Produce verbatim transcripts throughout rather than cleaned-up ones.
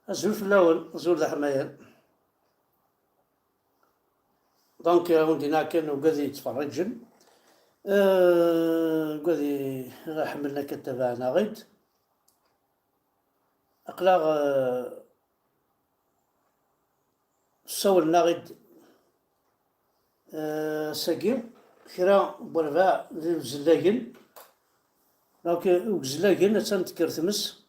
Azul fell-awen, azul d aḥmayan. Donc, euh, undina kan ugad yettferriǧen, euh, ugad iḥemmlen akka tabaɛen-aɣ-id. Aql-aɣ, euh, ssawlen-aɣ-id, euh, ass-agi kra n werbaɛ d ugezlagen. Donc, euh, ugezlagen attan tekker tmes.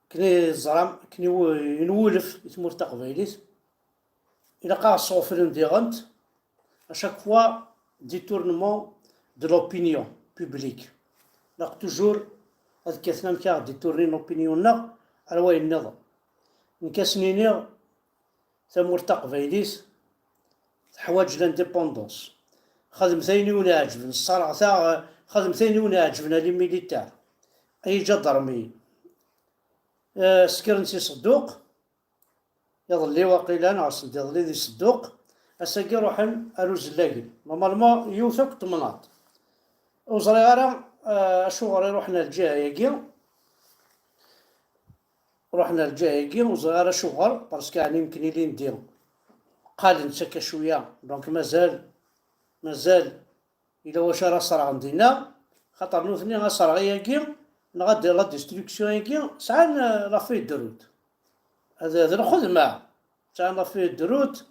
Akken i teẓram, akken i wu-, i nwulef i tmurt taqbaylit, ilaq ad ɣ-sɣeflen diɣent, à chaque fois, détournement de l'opinion publique. Ilaq toujours ad kkaten amek ad ɣ-détournin l'opinion-nneɣ ar wayen nniḍen. Nekk ad sen-iniɣ, tamurt taqbaylit teḥwaǧ l'indépendance. Xedmet ayen i wen-iɛeǧben, sserɣet-aɣ, xedmet ayen i wen-iɛeǧben a les militaires, ay iǧadarmiyen. Eh, ssekren si Sedduq, iḍelli waqila, neɣ send iḍelli di Sedduq, ass-agi ruḥen ar Uzellagen. Normalement, yiwet akk temnaḍt. Ur ẓriɣ ara, eh, acuɣer i ruḥen ar lǧiha-agi. Ruḥen ar lǧiha-agi, ur ẓriɣ ara acuɣer, parce que ɛni yemken ilindi qqalen-d akka cwiya, donc mazal, mazal yella wacu ara sserɣen dinna, xaṭer nutni aserɣi-agi, neɣ ad la destruction-agi, sɛan, euh, la feuille de route. D, d lxedma. Sɛan la feuille de route,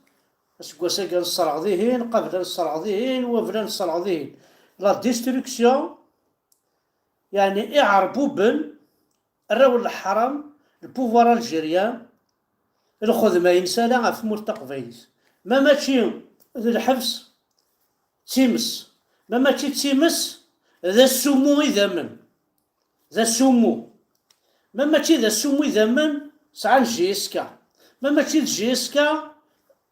aseggas-agi ad nesserɣ dihin, qabel ad nesserɣ dihin, wabel ad nesserɣ dihin. La destruction, yeɛni iɛerbuben, arraw n leḥram, le pouvoir algérien, lxedma-ines ala ɣef tmurt taqbaylit. Ma mačči d lḥebs, d times. Ma mačči d times, d asumu idammen. D asumu. Ma mačči d asumu idammen, sɛan J S K. Ma mačči d J S K,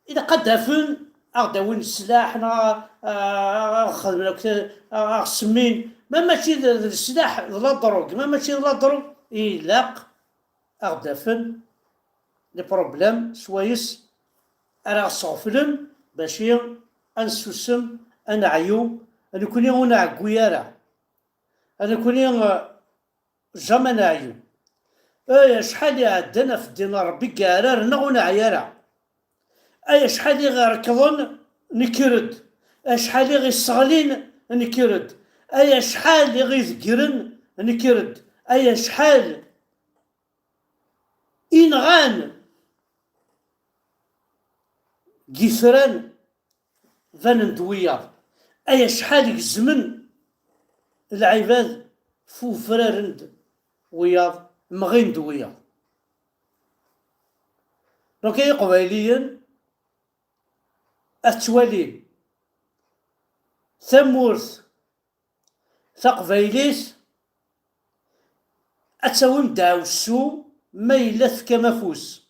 ilaq ad d-afen, ad ɣ-d-awin sslaḥ, neɣ a, a, a ɣ-xedmen akk, a, a ɣ-semmin. Ma mačči d, d leslaḥ, d la drogue. Ma mačči d la drogue, ilaq ad ɣ-d-afen les problèmes swayes ara ɣ-sɣeflen, bac ad nsusem, ad neɛyu, nekkni ur nɛeggu ara. Nekkni, eh, jamais neɛyu. Ay acḥal iɛeddan ɣef ddin n Ṛebbi deg yeɛrar-nneɣ ur neɛyi ara. Ay acḥal i ɣ-irekḍen, nekker-d. Acḥal i ɣ-isseɣlin, nekker-d. Ay acḥal i ɣ-ideggren, nekker-d. Ay acḥal i nɣan deg yitran, banen-d wiyaḍ. Ay acḥal gezmen lɛibad, fufraren-d wiyaḍ, mɣin-d wiyaḍ. Donc, ay Iqbayliyen, ad twalim tamurt taqbaylit, ad tawim deɛwessu ma yella tefkam afus.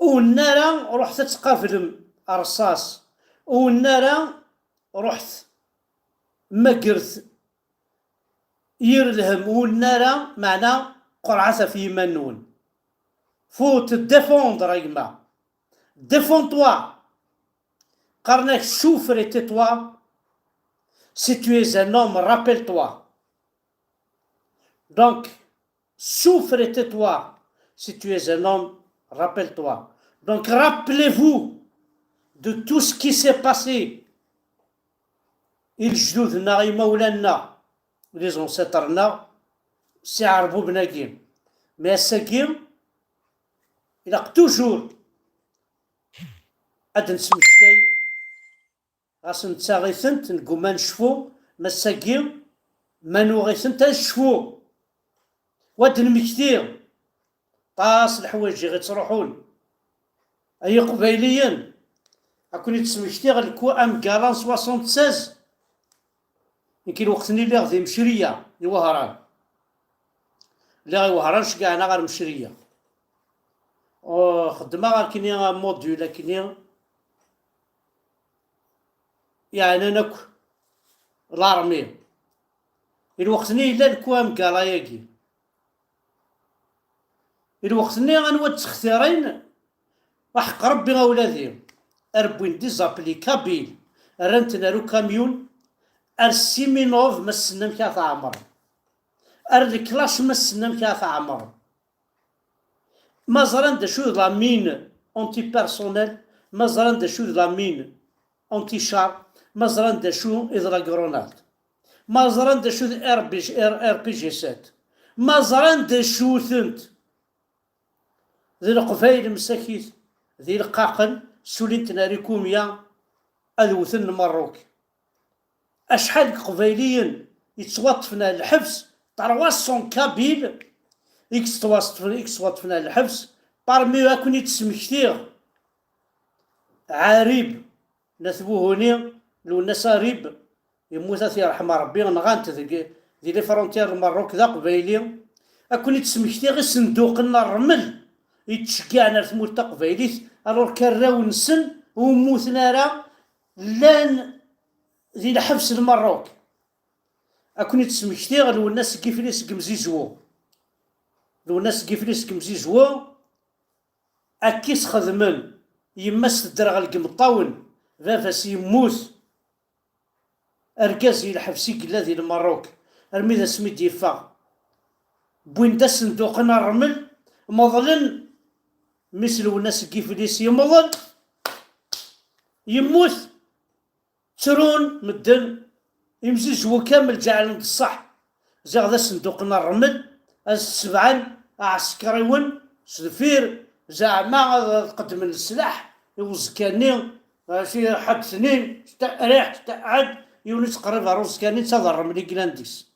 Ur nni ara ruḥet ad tqablem rrṣaṣ, ur nni ara ruḥet mmagret yir lhemm, ur nni ara, meɛna qerɛet ɣef yiman-nwen. Faut te défendre, a gma. Défends-toi. Qqaren-ak souffre et tais-toi. Si tu es un homme, rappelle-toi. Donc, souffre et tais-toi. Si tu es un homme, rappelle-toi. Donc, rappelez-vous de tout ce qui s'est passé. I lejdud-nneɣ, imawlan-nneɣ, les ancêtres-nneɣ, s iɛerbuben-agi. Mais ass-agi, ilaq toujours ad d-nesmekti. Ɣas nettaɣ-itent, neggumma ad necfu, ma ass-agi ma nuɣ-itent ad necfu. Wa d-nmekti. Aṭas leḥwayeǧ i ɣ-ittruḥun. Ay Iqbayliyen, ad ken-id-smektiɣ lku amgala n soixante-seize. Nekk lweqt-nni lliɣ di Mecriyya, i Wehran. Lliɣ i Wehran, ceggɛen-aɣ ɣer Mecriyya. Ur xeddmeɣ akkenni module akkenni yeɛnan akk l'armée. I lweqt-nni yella lku amgala-agi. I lweqt-nni anwa d-ttextirin? Aḥeqq Rebbi a wladi. Ar wwin des applis kabyles, rran-ten ar ukamyun, ar Siminov ma ssnen amek ara t-ɛemmren, ar Leklac ma ssnen amek ara t-ɛemmren. Ma ẓran d acu d la mine anti-personnel, ma ẓran d acu d la mine anti-char, ma ẓran d acu i d la grenade, ma ẓran d acu d R P G, R- R P G sept, ma ẓran d acu-tent d Leqbayel msakit d ileqqaqen, ssulin-ten ar ikumya ad wten Lmerruk. Acḥal n Iqbayliyen yettwaṭṭfen ar lḥebs, trois cents Kabyles i yettwaṭṭfen, i yettwaṭṭfen ar lḥebs, parmi eux ad ken-id-smektiɣ Ɛarib n At Buhuni, Lwennas Arib, yemmut ad t-yerḥem Rebbi, nɣan-t deg, di les frontières n Lmerruk, d Aqbayli. Ad ken-id-smektiɣ isenduqen n ṛṛmel yettceggiɛen ar tmurt taqbaylit, alors que arraw-nsen ur mmuten ara, llan di lḥebs n Lmerruk. Ad ken-id-smektiɣ Lwennas n Yiflis deg Mzizwu. Lwennas n Yiflis deg Mzizwu, akka i s-xedmen, yemma-s tedderɣel deg imeṭṭawen, baba-s yemmut. Argaz i lḥebs i yella di Lmerruk armi d asmi d-yeffeɣ. Wwin-d asenduq n ṛṛmel, meḍlen, mmi-s Lwennas n Yiflis yemḍel, yemmut. Ttrun medden, imzizwu kamel ǧeɛlen-d ṣṣeḥ. Ziɣ d asenduq n ṛṛmel, ad s-sebɛen aɛsekriwen s deffir, zeɛma ad qeddmen leslaḥ i uẓekka-nni, si ḥedd tnin, sta-, riḥ, sta-, ɛad, yiwen ur yettqerrib ɣer uẓekka-nni, netta d ṛṛmel i yellan deg-s.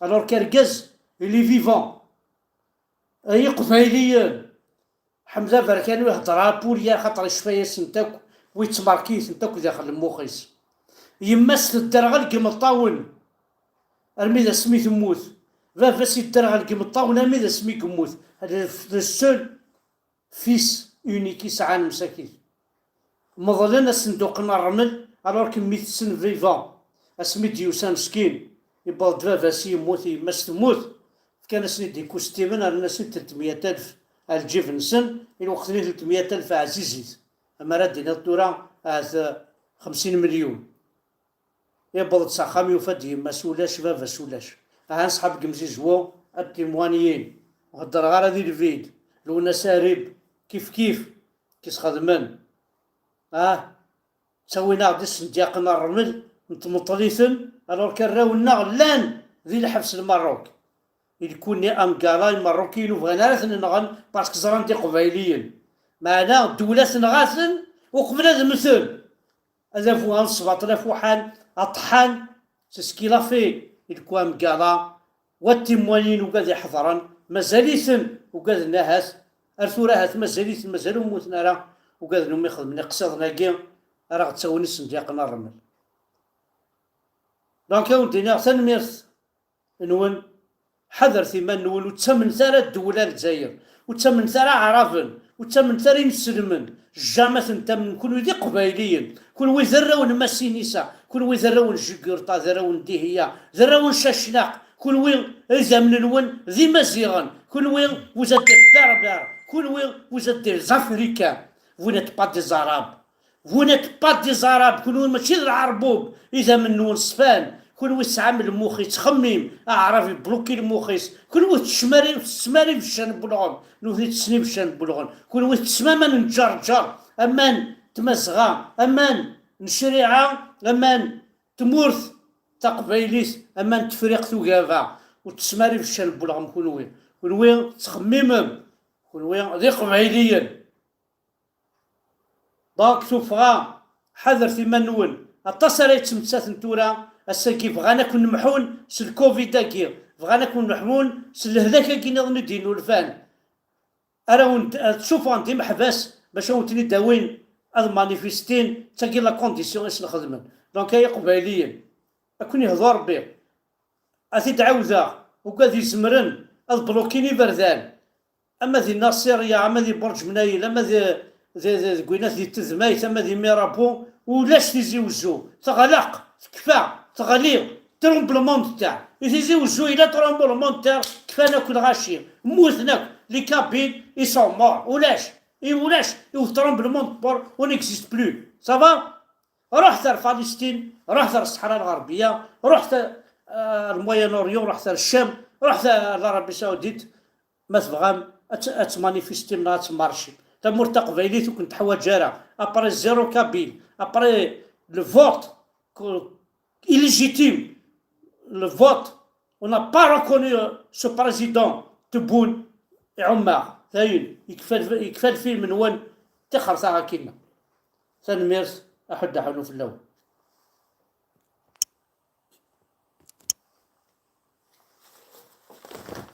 Alors qu'argaz, il est vivant. Ay Iqbayliyen! Ḥmed Aberkan ur ihedder ara pour rien, axaṭer icfa-yasent akk, wi yettmerkitent akk daxel n mux-is. Yemma-s tedderɣel deg imeṭṭawen armi d asmi temmut. Baba-s yedderɣel deg imeṭṭawen armi d asmi yemmut. Le, le seul fils unique i sɛan msakit. Meḍlen asenduq n ṛṛmel, alors que mmi-tsen vivant. Asmi d-yusa meskin, yewweḍ-d baba-s yemmut, yemma-s temmut. Fkan-asen-id ikustimen, rnan-asen-id telt meyya alef ar lǧib-nsen, i lweqt-nni telt meyya alef ɛzizit. Ama ara d-tiniḍ tura ahat, eh, xemsin milyun. Yewweḍ-d s axxam, yufa-d yemma-s ulac, baba-s ulac. Aha, ṣṣḥab deg Mzizwu, ad timwaniyin. Ur heddreɣ ara di lbid. Lwennas Arib, kif kif, kis xedmen. Ah, ttawin-aɣ-d isendyaqen n ṛṛmel, netmeṭṭel-iten, alors que arraw-nneɣ llan di lḥebs n Lmerruk. Ilkunni amgala, Imerrukiyen ur bɣan ara ad ten-nɣen, parce que ẓran d Iqbayliyen. Meɛna ddewla tenɣa-ten uqbel ad mmten. Adabu anesbaṭel afuḥan, aṭḥan, c'est ce qu'il a fait, ilku amgala, wa timwanin ugad iḥeḍren, mazal-iten ugaden ahat, ar tura ahat mazal-iten, mazal ur mmuten ara, ugaden umi xedmen iqsiḍen-agi, ara ɣ-ttawin isendyaqen n ṛṛmel. Donc, ad wen-d-iniɣ tanemmirt nwen, ḥadret iman-nwen, ur ttamnet ara ddewla n Lezzayer, ur ttamnet ara Aɛraben, ur ttamnet ara inselmen, jamais ad ten-tamnem, kunwi d Iqbayliyen, kunwi d arraw n Masinisa, kunwi d arraw n Jugurṭa, d arraw n Dihiya, d arraw n Cacnaq, kunwi idammen-nwen d Imaziɣen, kunwi vous êtes des Berbères, kunwi vous êtes des Africains, vous n'êtes pas des Arabes. Vous n'êtes pas des Arabes, kunwi mačči d Lɛerbub, idammen-nwen ṣfan, kunwi tesɛam lmux yettxemmim, aɛrab ibluki lmux-is, kunwi tettessem ara, tettessem ara ibeccan n welɣem, nutni tessen ibeccan n welɣem, kunwi tettessem aman n Ǧerǧer, aman n Tmazɣa, aman n ccariɛa, aman n tmurt taqbaylit, aman n Tefriqt Ugaba, ur tettessem ara ibeccan n welɣem kunwi, kunwi tettxemmimem, kunwi d Iqbayliyen. Donc tuffɣa, ḥadret iman-nwen. Aṭas ara yettmettaten tura, ass-agi bɣan ad ken-mḥun s lcovid-agi, bɣan ad ken-mḥun s lehlak-agi nniḍen i d-yennulfan. Ara wen-d-, ad ttsuffɣen d imeḥbas bac ad wen-ten-id-awin ad manifestin, d tagi la condition i sen-xedmen. Donc ay Iqbayliyen, ad ken-ihdu Rebbi. Ad t-id-ɛawdeɣ, ugad izemren ad blokin iberdan, ama di Nasiriya, ama di Burǧ Mnayel, ama di, di, di, deg winat di Tedmayt, ama di Mirabeau, ulac Tizi Wezzu, teɣleq, tekfa, teɣli, tremblement de terre. I Tizi Wezzu yella tremblement de terre, kfan akk lɣaci, mmuten akk, les Kabyles, ils sont morts, ulac, i ulac, i tremblement de terre, on n'existe plus. Ça va? Ruḥet ar Palestine, ruḥet ar Ṣṣeḥra Lɣerbiya, ruḥet ar, ar Moyen-Orient, ruḥet ar Ccam, ruḥet ar l'Arabie Saoudite, ma tebɣam Ad t-, ad tmanifestim neɣ ad tmarcim. Tamurt taqbaylit ur kent-teḥwaǧ ara. Après zéro kabyle, après le vote, que-, illégitime, le vote, on n'a pas reconnu, euh, ce président Tebboune. Iɛumma, dayen, yekfa lf-, yekfa lfilm-nwen, tixret-aɣ akkin. Tanemmirt, aḥuddu aḥunnu fell-awen.